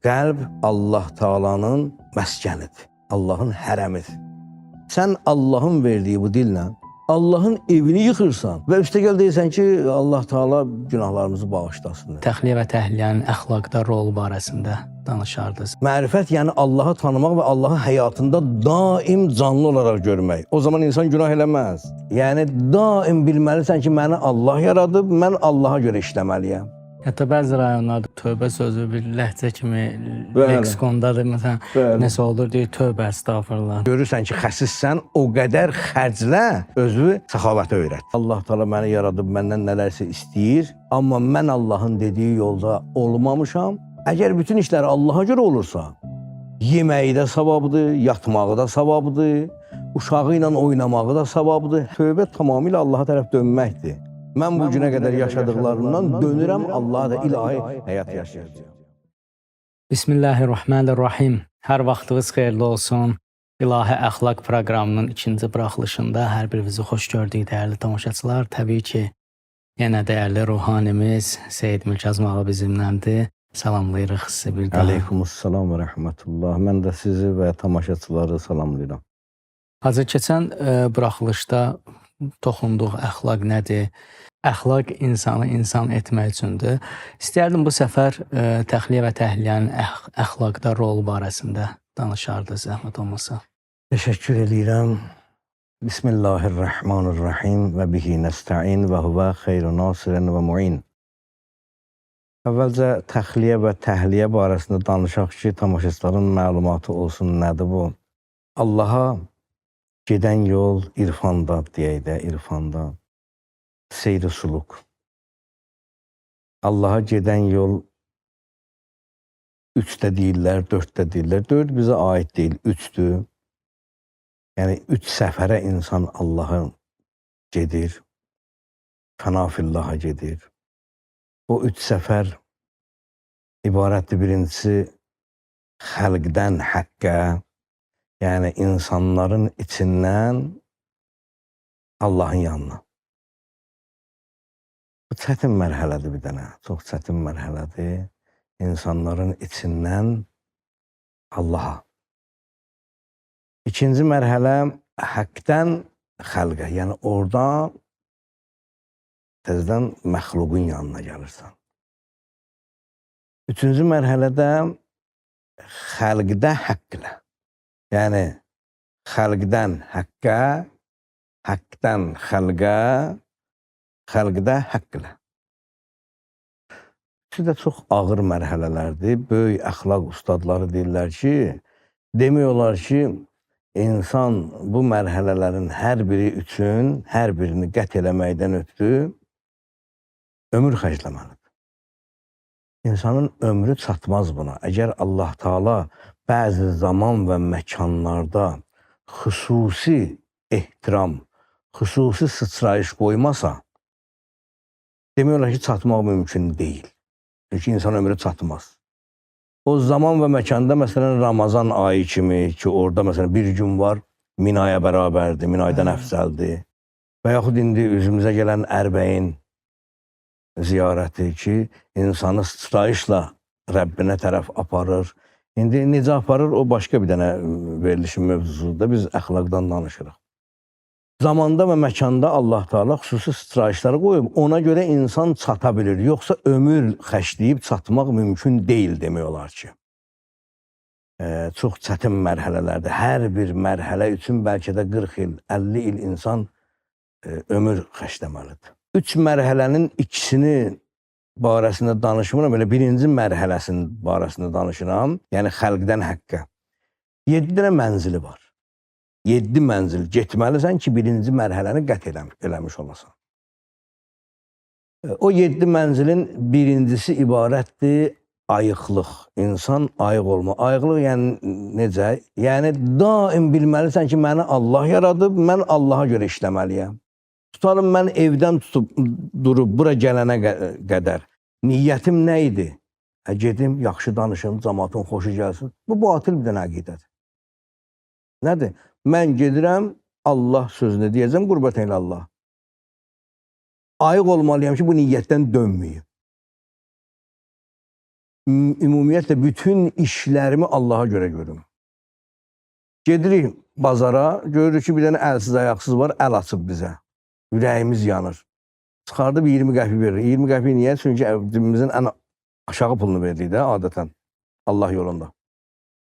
Qəlb Allah Taala'nın məskənidir. Allahın hərəmidir. Sən Allahın verdiyi bu dillə Allahın evini yıxırsan və üstəgəl deyirsən ki, Allah Taala günahlarımızı bağışlasın. Təxliyə və təhliyənin əxlaqda rolu barəsində danışardınız. Mərifət yəni Allahı tanımaq və Allahı həyatında daim canlı olaraq görmək. O zaman insan günah eləməz. Yəni daim bilməlisən ki, məni Allah yaradıb, mən Allaha görə işləməliyəm. Hətta bəzi rayonlarda tövbə sözü bir ləhcə kimi leksikondadır. Məsələn, nəsə olur deyir tövbə əstağfurullah. Görürsən ki, xəsissən, o qədər xərclə özünü səxavətə öyrət. Allah Taala məni yaradıb, məndən nələrsə istəyir, amma mən Allahın dediyi yolda olmamışam. Əgər bütün işlər Allaha görə olursa, yeməyi də savabdır, yatmağı da savabdır, uşağı ilə oynamağı da savabdır. Tövbə tamamilə Allaha tərəf dönməkdir. Mən bu günə qədər yaşadıqlarımdan dönürəm, Allaha da ilahi həyat yaşayacağam. Bismillahirrahmanirrahim. Hər vaxtınız xeyirli olsun. İlahi Əxlaq proqramının ikinci buraxılışında hər birinizi xoş gördük dəyərli tamaşaçılar. Təbii ki, yenə dəyərli ruhanimiz Seyid Mülkəzim ağa bizimləndir. Salamlayırıq sizi bir daha. Aleykümselam və rəhmətullah. Mən də sizi və tamaşaçıları salamlayıram. Hacı, keçən buraxılışda toxunduq əxlaq nədir? Əxlaq insanı insan etmək üçündür. İstəyərdim bu səfər təxliyə və təhliyənin əxlaqda rolu barəsində danışardınız, zəhmət olmasa. Təşəkkür edirəm. Bismillahirrahmanirrahim və bihi nəstəin və huvə xeyru nasirin və muin. Əvvəlcə təxliyə və təhliyə barəsində danışaq ki, tamaşaçıların məlumatı olsun, nədir bu? Allaha gedən yol irfanda, deyək də, irfanda. Seyr-i suluk. Allaha gedən yol 3-də deyirlər, 4-də deyirlər. 4 bizə aid deyil, 3-dür. Yəni 3 səfərə insan Allaha gedir, fənafillaha gedir. O 3 səfər ibarətdir. Birincisi, xəlqdən həqqə, yəni insanların içindən Allahın yanına. Bu çətin mərhələdir bir dənə, çox çətin mərhələdir. İnsanların içindən Allaha. İkinci mərhələ həqqdən xəlqə, yəni oradan təzədən məxluqun yanına gəlirsən. Üçüncü mərhələdə xəlqdə həqqlə, yəni xəlqdən həqqə, həqqdən xəlqə, xəlqdə həqqlə. Üçü də çox ağır mərhələlərdir. Böyük əxlaq ustadları deyirlər ki, demək olar ki, insan bu mərhələlərin hər biri üçün, hər birini qət eləməkdən ötrü ömür xərcləməlidir. İnsanın ömrü çatmaz buna. Əgər Allah Taala bəzi zaman və məkanlarda xüsusi ehtiram, xüsusi sıçrayış qoymasa, demək olar ki, çatmaq mümkün deyil. Çünki insan ömrü çatmaz. O zaman və məkanda, məsələn, Ramazan ayı kimi ki, orada məsələn bir gün var, minaya bərabərdir, minaydan əfzəldir. Və yaxud indi üzümüzə gələn Ərbəyin ziyarəti ki, insanı sıçrayışla Rəbbinə tərəf aparır. İndi necə aparır, o başqa bir dənə verilişin mövzusudur. Biz əxlaqdan danışırıq. Zamanda və məkanda Allah Taala xüsusi sıçrayışları qoyub, ona görə insan çata bilir. Yoxsa ömür xərcləyib çatmaq mümkün deyil demək olar ki. Çox çətin mərhələlərdir. Hər bir mərhələ üçün bəlkə də 40 il, 50 il insan ömür xərcləməlidir. 3 mərhələnin ikisini barəsində danışmıram, elə birinci mərhələsinin barəsində danışıram. Yəni xəlqdən həqqə. 7 dənə mənzili var. 7 mənzil getməlisən ki, birinci mərhələni qət eləmiş olasan. O 7 mənzilin birincisi ibarətdir ayıqlıq. İnsan ayıq olma. Ayıqlıq yəni necə? Yəni daim bilməlisən ki, məni Allah yaradıb, mən Allaha görə işləməliyəm. Tutalım, mən evdən tutub durub bura gələnə qədər niyyətim nə idi? Gedim, yaxşı danışım, cəmaatın xoşu gəlsin. Bu batil bir dənə əqidədir. Nədir? Mən gedirəm, Allah sözünü deyəcəm, qurbət ilə Allah. Ayıq olmalıyam ki, bu niyyətdən dönməyim. Ümumiyyətlə bütün işlərimi Allaha görə görüm. Gedirik bazara, görürük ki, bir dənə əlsiz ayaqsız var, əl açıb bizə. Ürəyimiz yanır. Çıxardıb 20 qəpik verir. 20 qəpik niyə? Çünki cibimizin ən aşağı pulunu veririk də adətən Allah yolunda.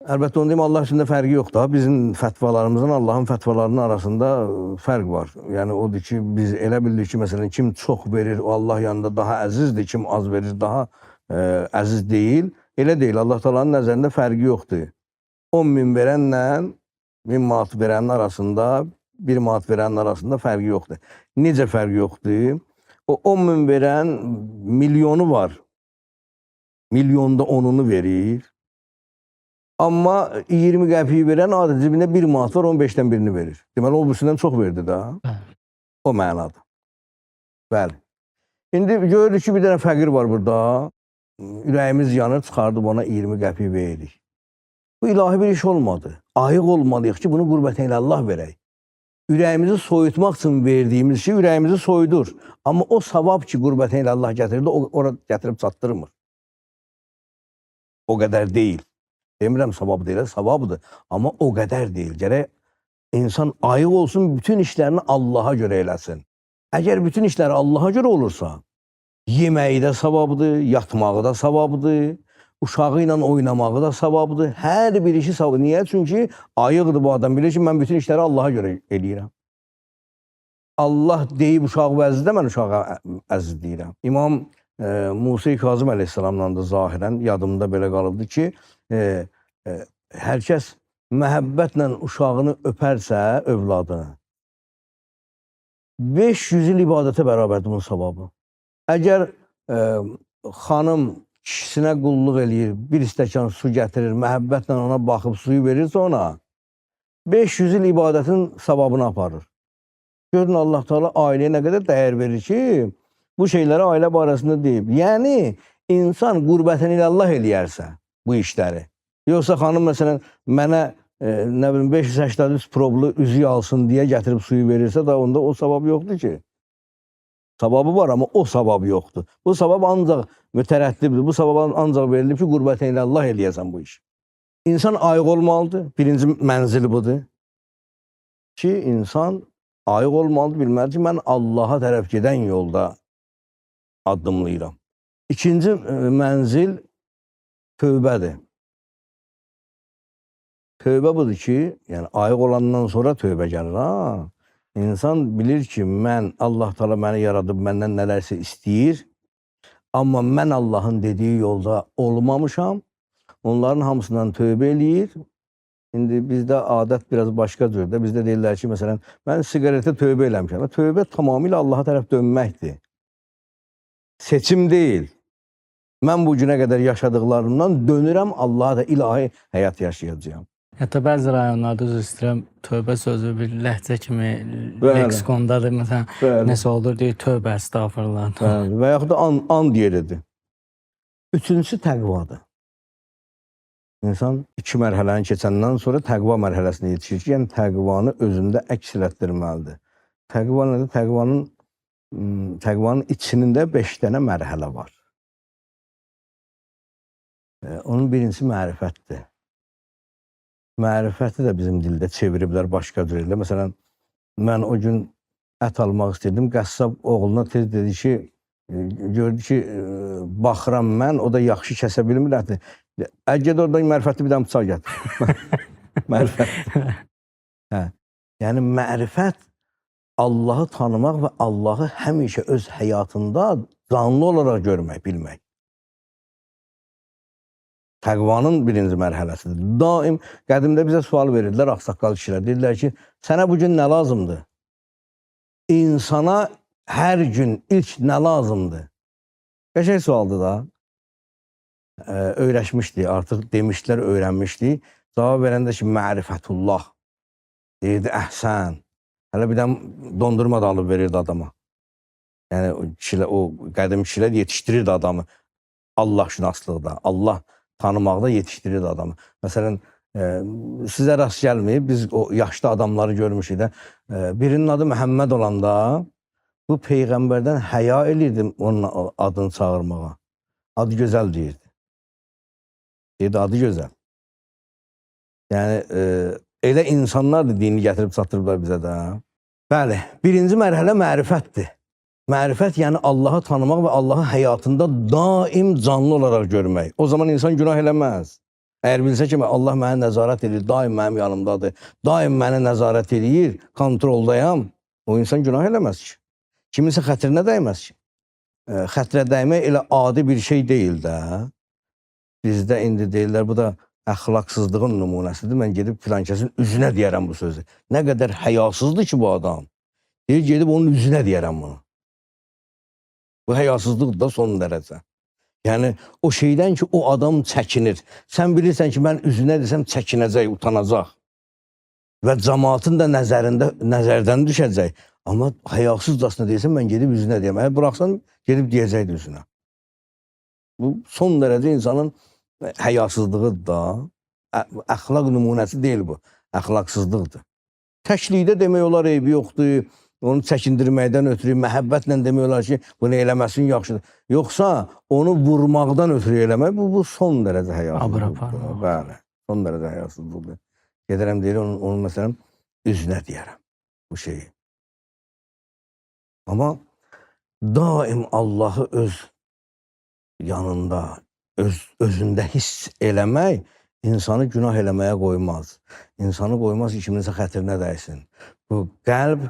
Əlbəttə onu deyim, Allah üstündə fərqi yoxdur. Bizim fətvalarımızın Allahın fətvalarının arasında fərq var. Yəni odur ki, biz elə bildik ki, məsələn, kim çox verir, o Allah yanında daha əzizdir, kim az verir, daha əziz deyil. Elə deyil. Allah Taala'nın nəzərində fərqi yoxdur. 10 min verənlə 1000 manat verənin arasında, 1 manat verənin arasında fərqi yoxdur. Necə fərqi yoxdur? O 10 min verən milyonu var. Milyonda 10-unu verir. Amma 20 qəpiyi verən adət cibində 1 manat var, 15-dən birini verir. Deməli, o birisindən çox verdi də. Bəli. O mənada. Bəli. İndi görürük ki, bir dənə fəqir var burada. Ürəyimiz yanır, çıxardıb ona 20 qəpik veririk. Bu ilahi bir iş olmadı. Ayıq olmalıyıq ki, bunu qürbətən ilallah verək. Ürəyimizi soyutmaq üçün verdiyimiz şey ürəyimizi soyudur. Amma o savab ki, qürbətən ilallah gətirdi, o ora gətirib çatdırmır. O qədər deyil. Demirəm savab deyil, savabdır. Amma o qədər deyil. Gərək insan ayıq olsun, bütün işlərini Allaha görə eləsin. Əgər bütün işləri Allaha görə olursa, yeməyi də savabdır, yatmağı da savabdır, uşağı ilə oynamağı da savabdır. Hər bir işi savabdır. Niyə? Çünki ayıqdır bu adam. Bilir ki, mən bütün işləri Allaha görə eləyirəm. Allah deyib uşağı əzizlə, mən uşağı əzizləyirəm. İmam Musa Kazım əleyhissalamla da zahirən yadımda belə qalıbdır ki, hər kəs məhəbbətlə uşağını öpərsə, övladını, 500 il ibadətə bərabərdir bunun savabı. Əgər xanım kişisinə qulluq eləyir, bir stəkan su gətirir, məhəbbətlə ona baxıb suyu verirsə ona, 500 il ibadətin savabını aparır. Görün Allah Teala ailəyə nə qədər dəyər verir ki, bu şeyləri ailə barəsində deyib. Yəni, insan qürbətən ilallah eləyərsə bu işləri. Yoxsa xanım məsələn mənə nə bilim 583 problu üzük alsın deyə gətirib suyu verirsə da onda o savab yoxdur ki. Savabı var amma o savab yoxdur. Bu savab ancaq mütərəddibdir. Bu savab ancaq verilib ki, qürbətən ilallah eləyəsən bu iş. İnsan ayıq olmalıdır. Birinci mənzil budur. Ki, insan ayıq olmalıdır, bilməlidir ki, mən Allaha tərəf gedən yolda addımlayıram. İkinci mənzil tövbədir. Tövbə budur ki, yəni ayıq olandan sonra tövbə gəlir ha. İnsan bilir ki, mən Allah Teala məni yaradıb, məndən nələrsə istəyir. Amma mən Allahın dediyi yolda olmamışam. Onların hamısından tövbə eləyir. İndi bizdə adət biraz başqa cürdür. Bizdə deyirlər ki, məsələn, mən siqaretə tövbə eləmişəm. Tövbə tamamilə Allaha tərəf dönməkdir. Seçim deyil. Mən bu günə qədər yaşadıqlarımdan dönürəm, Allaha da ilahi həyat yaşayacağam. Hətta bəzi rayonlarda, üzr istəyirəm, tövbə sözü bir ləhcə kimi leksikondadır. Məsələn, nəsə olur, deyir tövbə, əstağfurullah. Bəli. Və yaxud da and yeridir. Üçüncüsü təqvadır. İnsan iki mərhələni keçəndən sonra təqva mərhələsinə yetişir ki, yəni təqvanı özündə əks elətdirməlidir. Təqva nədir? Təqvanın içində 5 dənə mərhələ var. Onun birincisi mərifətdir. Mərifəti də bizim dildə çeviriblər başqa cür ilə. Məsələn, mən o gün ət almaq istəyirdim. Qəssab oğluna tez dedi ki, gördü ki, baxıram mən, o da yaxşı kəsə bilmir əti. Əgər oradan mərifətli bir dənə bıçaq gətir. Mərifət. Hə. Yəni mərifət Allahı tanımaq və Allahı həmişə öz həyatında canlı olaraq görmək, bilmək. Təqvanın birinci mərhələsidir. Daim qədimdə bizə sual verirdilər ağsaqqal kişilər. Dedilər ki, sənə bu gün nə lazımdır? İnsana hər gün ilk nə lazımdır? Qəşəng sualdır da. Öyrəşmişdik, artıq demişdilər, öyrənmişdik. Cavab verəndə ki, mərifətullah. Deyirdi, əhsən. Hələ bir dənə dondurma da alıb verirdi adama. Yəni o kişilər, o qədim kişilər yetişdirirdi adamı Allah şünaslıqda, Allah tanımaqda yetişdirirdi adamı. Məsələn, sizə rast gəlməyib, biz o yaşlı adamları görmüşük də. Birinin adı Məhəmməd olanda bu peyğəmbərdən həya elirdim onun adını çağırmağa. Adı gözəl deyirdi. Deyir, adı gözəl. Yəni, elə insanlar da dini gətirib çatdırıblar bizə də. Bəli, birinci mərhələ mərifətdir. Mərifət, yəni Allahı tanımaq və Allahı həyatında daim canlı olaraq görmək. O zaman insan günah eləməz. Əgər bilsə ki, Allah mənə nəzarət edir, daim mənim yanımdadır, daim mənə nəzarət edir, kontroldayam, o insan günah eləməz ki. Kiminsə xətrinə dəyməz ki. Xətrə dəymək elə adi bir şey deyil də. Bizdə indi deyirlər, bu da əxlaqsızlığın nümunəsidir. Mən gedib filankəsin üzünə deyərəm bu sözü. Nə qədər həyasızdır ki bu adam. Deyir, gedib onun üzünə deyərəm bunu. Bu həyasızlıqdır da son dərəcə. Yəni, o şeydən ki, o adam çəkinir. Sən bilirsən ki, mən üzünə desəm çəkinəcək, utanacaq. Və cəmaatın da nəzərində, nəzərdən düşəcək. Amma həyasızcasına deyirsən, mən gedib üzünə deyəm. Əgər buraxsan, gedib deyəcəkdi üzünə. Bu, son dərəcə insanın həyasızlığıdır da. Əxlaq nümunəsi deyil bu. Əxlaqsızlıqdır. Təklikdə demək olar eybi yoxdur. Onu çəkindirməkdən ötürü, məhəbbətlə demək olar ki, bunu eləməsin yaxşıdır. Yoxsa onu vurmaqdan ötürü eləmək, bu son dərəcə həyasızlıqdır. Bəli, son dərəcə həyasızlıqdır. Gedərəm deyir, onun məsələn, üzünə deyərəm bu şeyi. Amma daim Allahı öz yanında, özündə hiss eləmək insanı günah eləməyə qoymaz. İnsanı qoymaz ki, kiminsə xətrinə dəysin. Bu qəlb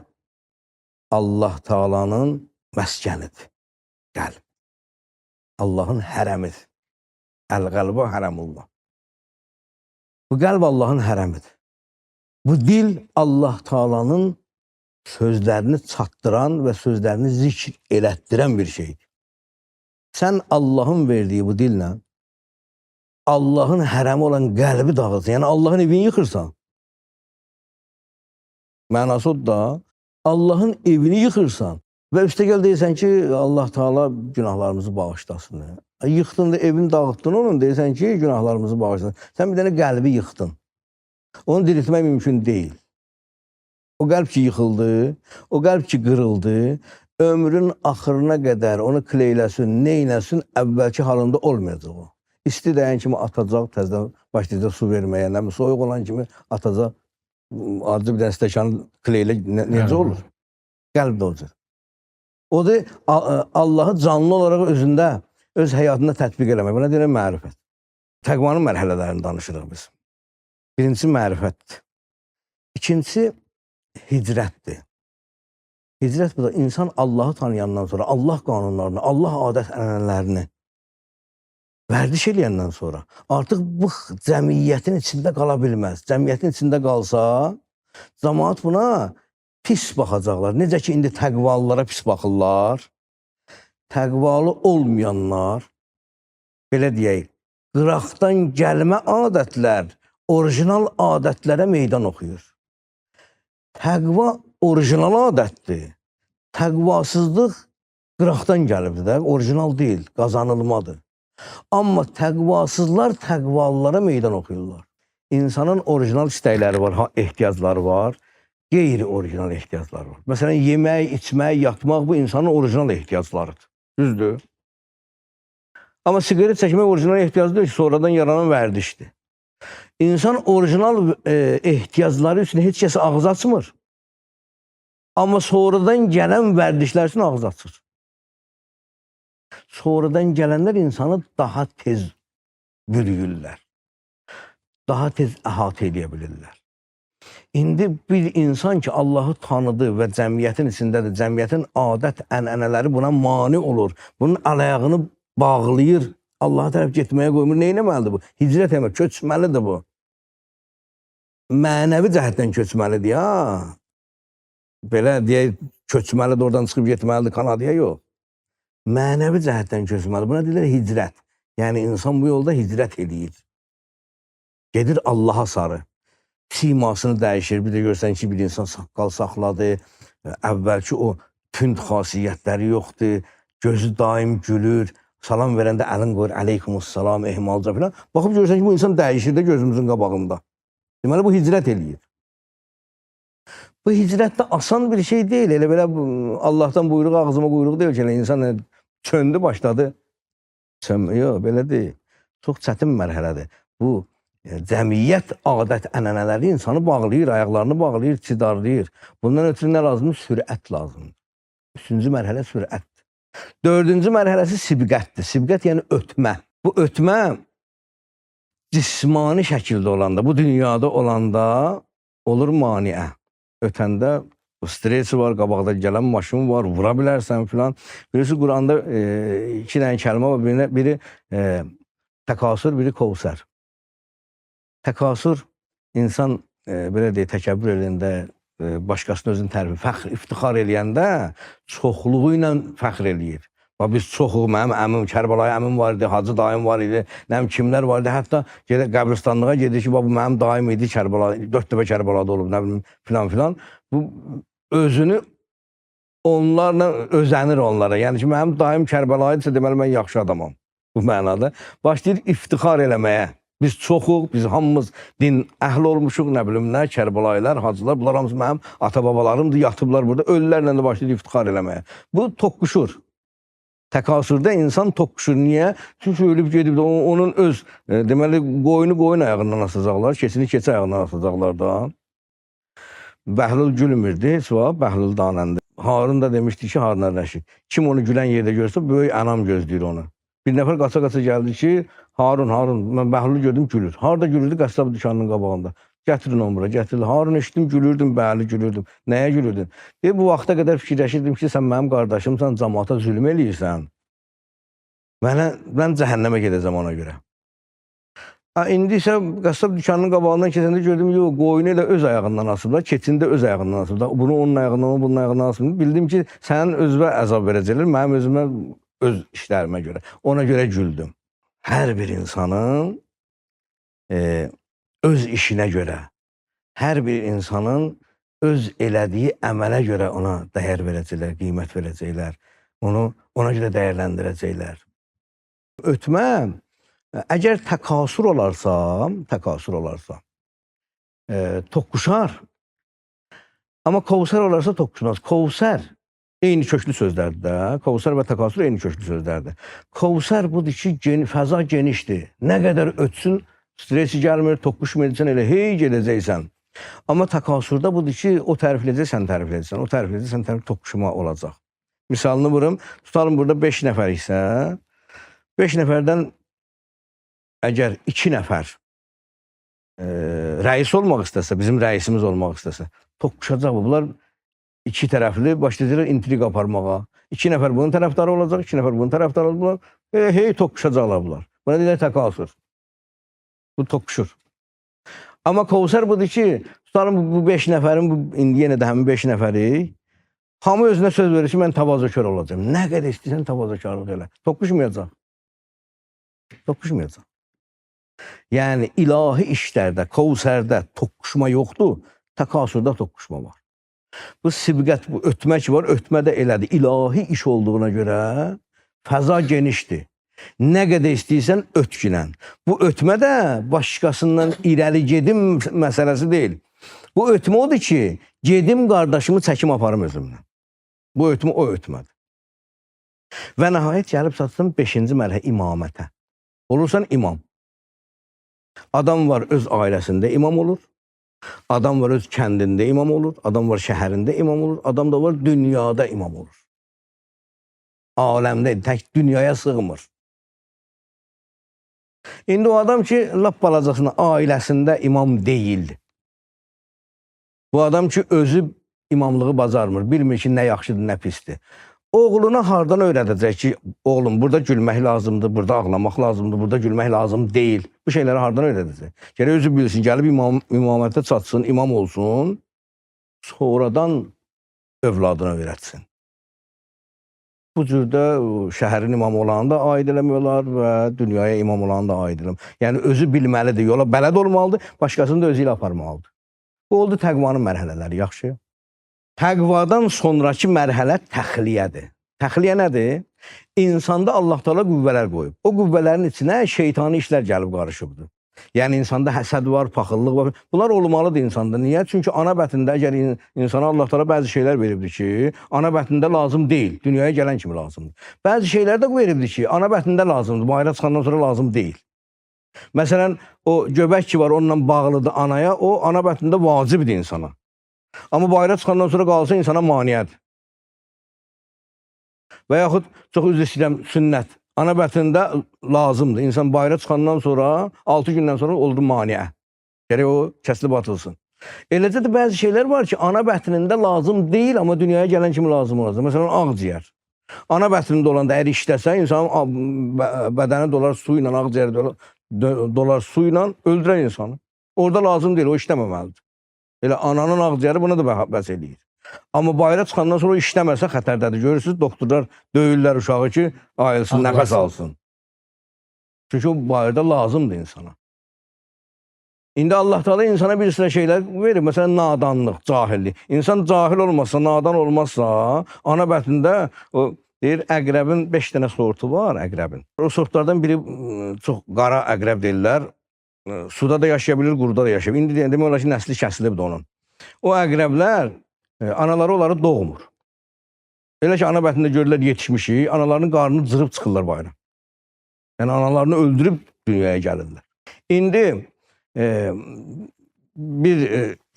Allah Taala'nın məskənidir. Qəlb. Allahın hərəmidir. Əl-qəlbu hərəmullah. Bu qəlb Allahın hərəmidir. Bu dil Allah Taala'nın sözlərini çatdıran və sözlərini zikr elətdirən bir şeydir. Sən Allahın verdiyi bu dillə Allahın hərəmi olan qəlbi dağıtsan, yəni Allahın evini yıxırsan. Mənası odur da, Allahın evini yıxırsan və üstəgəl deyirsən ki, Allah Teala günahlarımızı bağışlasın. Yıxdın da evini dağıtdın onun, deyirsən ki, günahlarımızı bağışlasın. Sən bir dənə qəlbi yıxdın. Onu diriltmək mümkün deyil. O qəlb ki yıxıldı, o qəlb ki qırıldı, ömrün axırına qədər onu kleyləsin, neynəsin, əvvəlki halında olmayacaq o. İsti dəyən kimi atacaq, təzədən başlayacaq su verməyə, nə bilim, soyuq olan kimi atacaq, acı bir dənə stəkanı kleylə necə olur? Qəlb də olacaq. O da Allahı canlı olaraq özündə, öz həyatında tətbiq eləmək. Buna deyirəm mərifət. Təqvanın mərhələlərini danışırıq biz. Birincisi mərifətdir. İkincisi hicrətdir. Hicrət bu da insan Allahı tanıyandan sonra, Allah qanunlarını, Allah adət-ənənələrini vərdiş eləyəndən sonra artıq bu cəmiyyətin içində qala bilməz. Cəmiyyətin içində qalsa, cəmaat buna pis baxacaqlar. Necə ki, indi təqvalılara pis baxırlar, təqvalı olmayanlar, belə deyək, qıraqdan gəlmə adətlər, orijinal adətlərə meydan oxuyur. Təqva orijinal adətdir. Təqvasızlıq qıraqdan gəlibdir də, orijinal deyil, qazanılmadır. Amma təqvasızlar təqvalılara meydan oxuyurlar. İnsanın orijinal istəkləri var, ehtiyacları var, qeyri-orijinal ehtiyacları var. Məsələn, yemək, içmək, yatmaq bu insanın orijinal ehtiyaclarıdır. Düzdür? Amma siqaret çəkmək orijinal ehtiyac deyil ki, sonradan yaranan vərdişdir. İnsan orijinal ehtiyacları üçün heç kəs ağız açmır. Amma sonradan gələn vərdişlər üçün ağız açır. Sonradan gələnlər insanı daha tez bürüyürlər. Daha tez əhatə edə bilirlər. İndi bir insan ki, Allahı tanıdı və cəmiyyətin içindədir, cəmiyyətin adət, ənənələri buna mane olur. Bunun əl-ayağını bağlayır, Allaha tərəf getməyə qoymur. Nə etməlidir bu? Hicrət etmək, köçməlidir bu. Mənəvi cəhətdən köçməlidir, ha. Belə deyək, köçməlidir, oradan çıxıb getməlidir Kanadaya, yox. Mənəvi cəhətdən köçməlidir. Buna deyirlər hicrət. Yəni, insan bu yolda hicrət eləyir. Gedir Allaha sarı. Simasını dəyişir. Bir də görsən ki, bir insan saqqal saxladı. Əvvəlki o tünd xasiyyətləri yoxdur. Gözü daim gülür. Salam verəndə əlin qoyur, əleykumussalam, ehmalca filan. Baxıb görürsən ki, bu insan dəyişir də gözümüzün qabağında. Deməli, bu hicrət eləyir. Bu hicrət də asan bir şey deyil. Elə belə Allahdan buyruq, ağzıma quyruq deyil ki, elə insan çöndü, başladı. Yox, belə deyil. Çox çətin mərhələdir. Bu cəmiyyət adət ənənələri insanı bağlayır, ayaqlarını bağlayır, çidarlayır. Bundan ötürü nə lazımdır? Sürət lazımdır. Üçüncü mərhələ sürətdir. Dördüncü mərhələsi sibqətdir. Sibqət yəni ötmə. Bu ötmə cismani şəkildə olanda, bu dünyada olanda olur maneə. Ötəndə stres var, qabaqda gələn maşın var, vura bilərsən filan. Bilirsiniz Quranda iki dənə kəlmə var, biri təkasür, biri kovsər. Təkasür insan belə deyək, təkəbbür eləyəndə, başqasının özünü tərif, fəxr, iftixar eləyəndə çoxluğu ilə fəxr eləyir. Bax biz çoxuq, mənim əmim, Kərbəlayı əmim var idi, Hacı dayım var idi, nə bilim kimlər var idi. Hətta gedə qəbristanlığa gedir ki, bax bu mənim dayım idi, Kərbəla, 4 dəfə Kərbəlada olub, nə bilim filan filan. Bu özünü onlarla özənir onlara. Yəni ki, mənim dayım Kərbəlayıdırsa, deməli mən yaxşı adamam. Bu mənada. Başlayır iftixar eləməyə. Biz çoxuq, biz hamımız din əhli olmuşuq, nə bilim nə, Kərbəlayılar, hacılar, bunlar hamısı mənim ata-babalarımdır, yatıblar burada, ölülərlə də başlayır iftixar eləməyə. Bu toqquşur. Təkasürdə insan toqquşur. Niyə? Çünki ölüb gedib də onun öz, deməli, qoyunu qoyun ayağından asacaqlar, keçini keçi ayağından asacaqlar da. Bəhlul gülmürdü, heç vaxt Bəhlul danəndi. Harun da demişdi ki, Harun Rəşid, kim onu gülən yerdə görsə, böyük ənam gözləyir onu. Bir nəfər qaça-qaça gəldi ki, Harun, Harun, mən Bəhlulu gördüm, gülür. Harda gülürdü? Qəssab dükanının qabağında. Gətirin onu bura, gətirin. Harun eşitdim, gülürdüm, bəli, gülürdüm. Nəyə gülürdün? Deyir, bu vaxta qədər fikirləşirdim ki, sən mənim qardaşımsan, camaata zülm eləyirsən. Mən cəhənnəmə gedəcəm ona görə. İndi isə qəssab dükanının qabağından keçəndə gördüm, yox, qoyunu elə öz ayağından asıblar, keçini də öz ayağından asıblar. Bunu onun ayağından, onu bunun ayağından asıblar. Bildim ki, sənin özünə əzab verəcəklər, mənim özümə, öz işlərimə görə. Ona görə güldüm. Hər bir insanın öz işinə görə, hər bir insanın öz elədiyi əmələ görə ona dəyər verəcəklər, qiymət verəcəklər. Onu ona görə dəyərləndirəcəklər. Ötmə, əgər təkasür olarsa, toqquşar. Amma kovsər olarsa toqquşmaz. Kovsər eyni köklü sözlərdir də. Kovsər və təkasür eyni köklü sözlərdir. Kovsər budur ki, fəza genişdir. Nə qədər ötsün, stresi gəlmir, toqquşmayacaqsan, elə hey gedəcəksən. Amma təkasürdə budur ki, o tərifləyəcək, sən tərifləyəcəksən, o tərifləyəcək, sən tərifləyəcəksən, toqquşma olacaq. Misalını vurum, tutalım burada 5 nəfər isə, 5 nəfərdən əgər 2 nəfər rəis olmaq istəsə, bizim rəisimiz olmaq istəsə, toqquşacaq bu. Bunlar iki tərəfli başlayacaqlar intriqa aparmağa. 2 nəfər bunun tərəfdarı olacaq, 2 nəfər bunun tərəfdarı olacaq. Hey toqquşacaqlar bunlar. Buna deyirlər təkasür. Bu toqquşur. Amma kovsər budur ki, tutalım bu 5 nəfərin, bu, indi yenə də həmin 5 nəfəri, hamı özünə söz verir ki, mən təvazökar olacağam. Nə qədər istəyirsən təvazökarlıq elə. Toqquşmayacaq. Toqquşmayacaq. Yəni ilahi işlərdə, kovsərdə toqquşma yoxdur, təkasürdə toqquşma var. Bu sibqət, bu ötmək var, ötmə də elədir. İlahi iş olduğuna görə fəza genişdir. Nə qədər istəyirsən ötkinən. Bu ötmə də başqasından irəli gedim məsələsi deyil. Bu ötmə odur ki, gedim qardaşımı çəkim aparım özümlə. Bu ötmə o ötmədir. Və nəhayət gəlib çatsın 5-ci mərhələ imamətə. Olursan imam. Adam var öz ailəsində imam olur. Adam var öz kəndində imam olur. Adam var şəhərində imam olur. Adam da var dünyada imam olur. Aləmdə, tək dünyaya sığmır. İndi o adam ki, lap balacasına ailəsində imam deyil. Bu adam ki, özü imamlığı bacarmır. Bilmir ki, nə yaxşıdır, nə pisdir. Oğluna hardan öyrədəcək ki, oğlum, burada gülmək lazımdır, burada ağlamaq lazımdır, burada gülmək lazım deyil. Bu şeyləri hardan öyrədəcək? Gərək özü bilsin, gəlib imamətə çatsın, imam olsun, sonradan övladına öyrətsin. Bu cürdə şəhərin imamı olanı da aid eləmiyorlar və dünyaya imam olanı da aid eləmir. Yəni özü bilməlidir, yola bələd olmalıdır, başqasını da özü ilə aparmalıdır. Bu oldu təqvanın mərhələləri, yaxşı. Təqvadan sonrakı mərhələ təxliyədir. Təxliyə nədir? İnsanda Allah Teala qüvvələr qoyub. O qüvvələrin içinə şeytani işlər gəlib qarışıbdır. Yəni insanda həsəd var, paxıllıq var. Bunlar olmalıdır insanda. Niyə? Çünki ana bətnində əgər insana Allah Teala bəzi şeylər veribdir ki, ana bətnində lazım deyil, dünyaya gələn kimi lazımdır. Bəzi şeylər də veribdir ki, ana bətnində lazımdır, bayıra çıxandan sonra lazım deyil. Məsələn, o göbək ki var, onunla bağlıdır anaya, o ana bətnində vacibdir insana. Amma bayıra çıxandan sonra qalsa insana maneədir. Və yaxud çox üzr istəyirəm, sünnət. Ana bətnində lazımdır. İnsan bayıra çıxandan sonra 6 gündən sonra olur maneə. Gərək o kəsilib atılsın. Eləcə də bəzi şeylər var ki, ana bətnində lazım deyil, amma dünyaya gələn kimi lazım olacaq. Məsələn, ağciyər. Ana bətnində olanda əgər işləsə, insanın bədəni dolar su ilə, ağciyəri dolar su ilə öldürər insanı. Orada lazım deyil, o işləməməlidir. Elə ananın ağciyəri buna da bəs eləyir. Amma bayıra çıxandan sonra o işləməsə xətərdədir. Görürsünüz, doktorlar döyürlər uşağı ki, ayılsın, nəfəs alsın. Çünki o bayırda lazımdır insana. İndi Allah Teala insana bir sıra şeylər verir. Məsələn, nadanlıq, cahillik. İnsan cahil olmasa, nadan olmazsa, ana bətnində o deyir, əqrəbin 5 dənə sortu var, əqrəbin. O sortlardan biri çox qara əqrəb deyirlər. Suda da yaşaya bilir, quruda da yaşaya bilir. İndi demək olar ki, nəsli kəsilibdir onun. O əqrəblər, anaları onları doğmur. Elə ki, ana bətnində görürlər yetişmişik, analarının qarnını cırıb çıxırlar bayıra. Yəni, analarını öldürüb dünyaya gəlirlər. İndi bir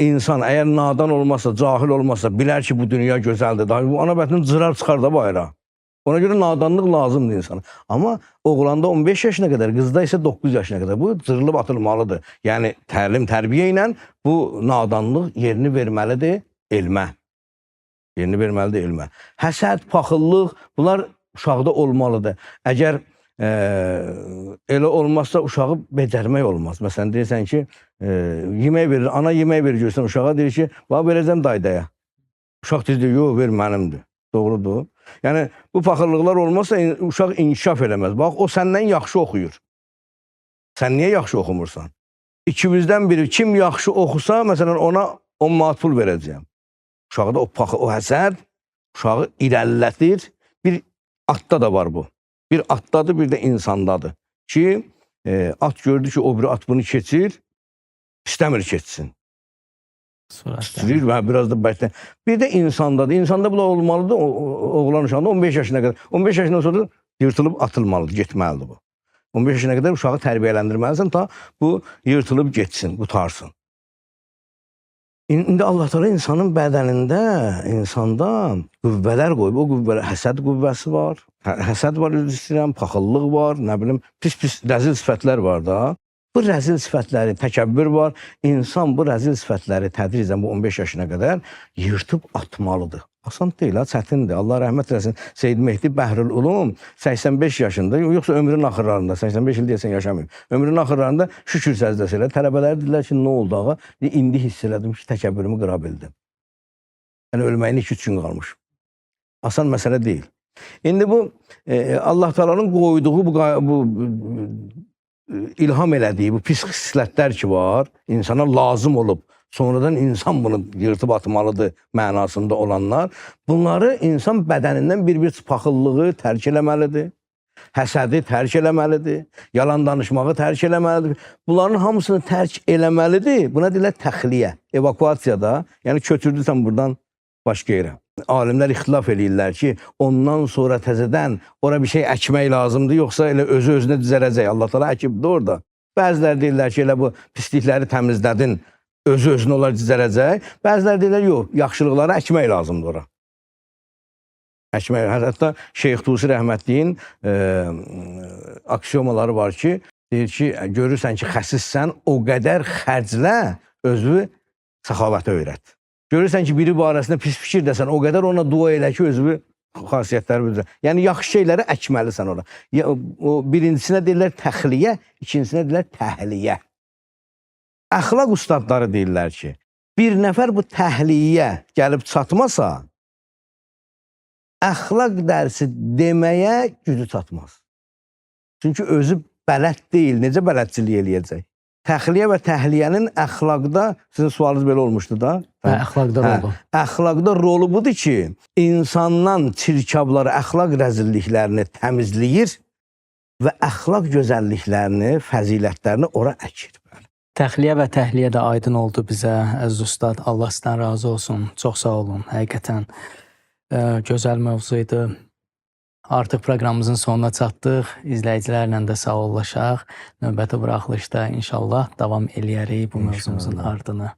insan əgər nadan olmasa, cahil olmasa, bilər ki, bu dünya gözəldir. Daha bu ana bətnini cırar çıxar da bayıra. Ona görə nadanlıq lazımdır insana. Amma oğlanda 15 yaşına qədər, qızda isə 9 yaşına qədər bu cırılıb atılmalıdır. Yəni təlim, tərbiyə ilə bu nadanlıq yerini verməlidir elmə. Yerini verməlidir elmə. Həsəd, paxıllıq, bunlar uşaqda olmalıdır. Əgər elə olmazsa uşağı becərmək olmaz. Məsələn, deyirsən ki, yemək verir, ana yemək verir görürsən uşağa, deyir ki, bax verəcəm daydaya. Uşaq deyir, yox, ver mənimdir. Doğrudur. Yəni, bu paxıllıqlar olmazsa uşaq inkişaf eləməz. Bax, o səndən yaxşı oxuyur. Sən niyə yaxşı oxumursan? İkimizdən biri kim yaxşı oxusa, məsələn, ona 10 manat pul verəcəyəm. Uşaqda o həsəd uşağı irəlilədir. Bir atda da var bu. Bir atdadır, bir də insandadır. Ki, at gördü ki, o biri at bunu keçir, istəmir keçsin. Sürür və biraz da bərkdən. Bir də insandadır. İnsanda bu da olmalıdır, oğlan uşağında 15 yaşına qədər. 15 yaşından sonra yırtılıb atılmalıdır, getməlidir bu. 15 yaşına qədər uşağı tərbiyələndirməlisən, ta bu yırtılıb getsin, qutarsın. İndi Allah Teala insanın bədənində, insanda qüvvələr qoyub. O qüvvələr, həsəd qüvvəsi var, həsəd var, üzr istəyirəm, paxıllıq var, nə bilim, pis-pis rəzil sifətlər var da. Bu rəzil sifətləri, təkəbbür var. İnsan bu rəzil sifətləri tədricən bu 15 yaşına qədər yırtıb atmalıdır. Asan deyil, ha, çətindir. Allah rəhmət eləsin. Seyid Mehdi Bəhrül Ulum 85 yaşında, yoxsa ömrünün axırlarında, 85 il deyəsən yaşamayıb. Ömrünün axırlarında şükür səcdəsi elə. Tələbələr dedilər ki, nə oldu ağa? İndi hiss elədim ki, təkəbbürümü qıra bildim. Yəni ölməyinə 2-3 gün qalmış. Asan məsələ deyil. İndi bu Allah Teala'nın qoyduğu bu ilham elədiyi bu pis xislətlər ki var, insana lazım olub, sonradan insan bunu yırtıb atmalıdır mənasında olanlar, bunları insan bədənindən bir-bir paxıllığı tərk eləməlidir, həsədi tərk eləməlidir, yalan danışmağı tərk eləməlidir. Bunların hamısını tərk eləməlidir. Buna deyirlər təxliyə, evakuasiyada, yəni köçürdürsən buradan başqa yerə. Alimlər ixtilaf eləyirlər ki, ondan sonra təzədən ora bir şey əkmək lazımdır, yoxsa elə özü özünə düzələcək. Allah Teala əkibdir orada. Bəziləri deyirlər ki, elə bu pislikləri təmizlədin, özü özünə onlar düzələcək. Bəziləri deyirlər, yox, yaxşılıqları əkmək lazımdır ora. Əkmək, hətta Şeyx Tusi rəhmətliyin aksiomaları var ki, deyir ki, görürsən ki, xəsissən, o qədər xərclə özünü səxavətə öyrət. Görürsən ki, biri barəsində pis fikirdəsən, o qədər ona dua elə ki, özünü xasiyyətləri bildirən. Yəni, yaxşı şeyləri əkməlisən ora. Ya, o birincisinə deyirlər təxliyə, ikincisinə deyirlər təhliyyə. Əxlaq ustadları deyirlər ki, bir nəfər bu təhliyyə gəlib çatmasa, əxlaq dərsi deməyə gücü çatmaz. Çünki özü bələd deyil, necə bələdçilik eləyəcək? Təxliyə və təhliyənin əxlaqda, sizin sualınız belə olmuşdu da. Hə, əxlaqda rolu. Əxlaqda rolu budur ki, insandan çirkabları, əxlaq rəzilliklərini təmizləyir və əxlaq gözəlliklərini, fəzilətlərini ora əkir. Təxliyə və təhliyə də aydın oldu bizə, əziz ustad. Allah sizdən razı olsun. Çox sağ olun. Həqiqətən gözəl mövzu idi. Artıq proqramımızın sonuna çatdıq. İzləyicilərlə də sağollaşaq. Növbəti buraxılışda inşallah davam eləyərik bu mövzumuzun ardını.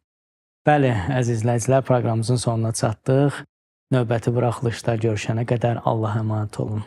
Bəli, əziz izləyicilər, proqramımızın sonuna çatdıq. Növbəti buraxılışda görüşənə qədər Allaha əmanət olun.